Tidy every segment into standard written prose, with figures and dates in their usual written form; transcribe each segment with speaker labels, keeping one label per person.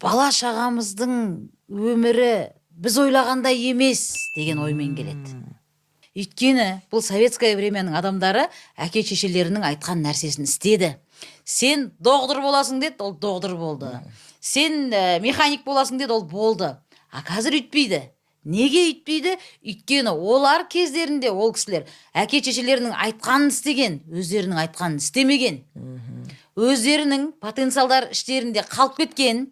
Speaker 1: Бала шағамыздың өмірі біз ойлағандай емес деген оймен келеді. Өйткені бұл советское времяның адамдары әке шешелерінің айтқан нәрсесін істеді. Сен доғдыр боласың деді, ол доғдыр болды. Сен механик боласың деді, ол болды. А қазір өйтпейді. Неге өйтпейді? Өйткені олар кездерінде, ол кісілер әке шешелерінің айтқанын істеген, өздерінің айтқанын істемеген. Өздерінің потенциалдары іштерінде қалып кеткен.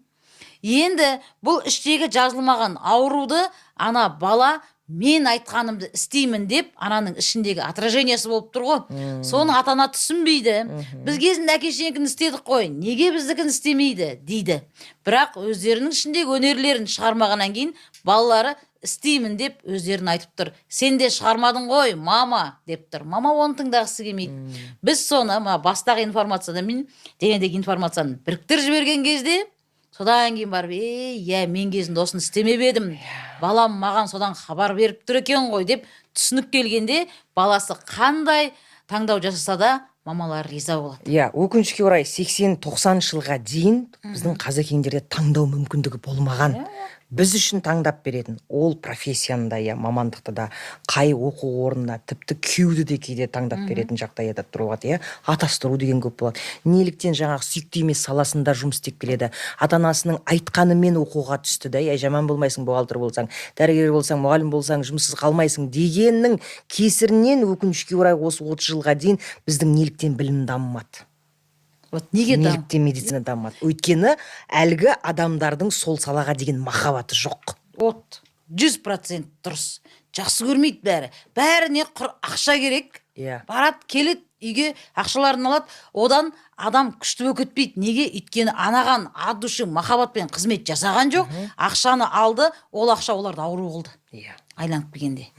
Speaker 1: Енді бұл іштегі жазылмаған ауруды ана бала мен айтқанымды істеймін деп, ананың ішіндегі отражениесі болып тұр ғой. Соны ата ана түсінбейді. Біз кезінде әке шешенікін істедік қой, неге біздікін істемейді дейді. Бірақ өздерінің ішіндегі өнерлерін шығармағаннан кейін балалары істеймін деп өздерін айтып тұр. Сен де шығармадың ғой, мама, деп тұр. Мама оны тыңдағысы келмейді. Біз соны мына бастағы информацияда мен денедегі информацияны біріктіріп жіберген кезде, содан кейін барып: «Ей, иә, мен кезінде осыны істемеп едім, балам маған содан хабар беріп тұр екен ғой», – деп түсінік келгенде, баласы қандай таңдау жасаса да, мамалары риза болады.
Speaker 2: Иә, өкінішке орай, 80-90 жылға дейін біздің қазекеңдерде таңдау мүмкіндігі болмаған. Біз үшін таңдап беретін ол профессияны да, иә, мамандықты да, қай оқу орнына, тіпті күйеуді де кейде таңдап беретін жағдайда болады, иә. Атастыру деген көп болады. Неліктен жаңағы сүйікті емес саласында жұмыс істеп келеді? Ата анасының айтқанымен оқуға түсті да, иә. Жаман болмайсың, бухгалтер болсаң, дәрігер болсаң, мұғалім болсаң, жұмыссыз қалмайсың дегеннің кесірінен, өкінішке орай, осы 30 жылға дейін біздің неліктен білім дамымады?
Speaker 1: Вот неге
Speaker 2: Неліктен медицина дамымады? Өйткені әлгі адамдардың сол салаға деген махаббаты жоқ.
Speaker 1: Вот, 100% дұрыс. Жақсы көрмейді бәрі. Бәріне құр ақша керек. Барады, келеді үйге, ақшаларын алады. Одан адам күшті болып кетпейді. Неге? Өйткені анаған от души махаббатпен қызмет жасаған жоқ. Ақшаны алды, ол ақша оларды ауру қылды. Айланып келгенде.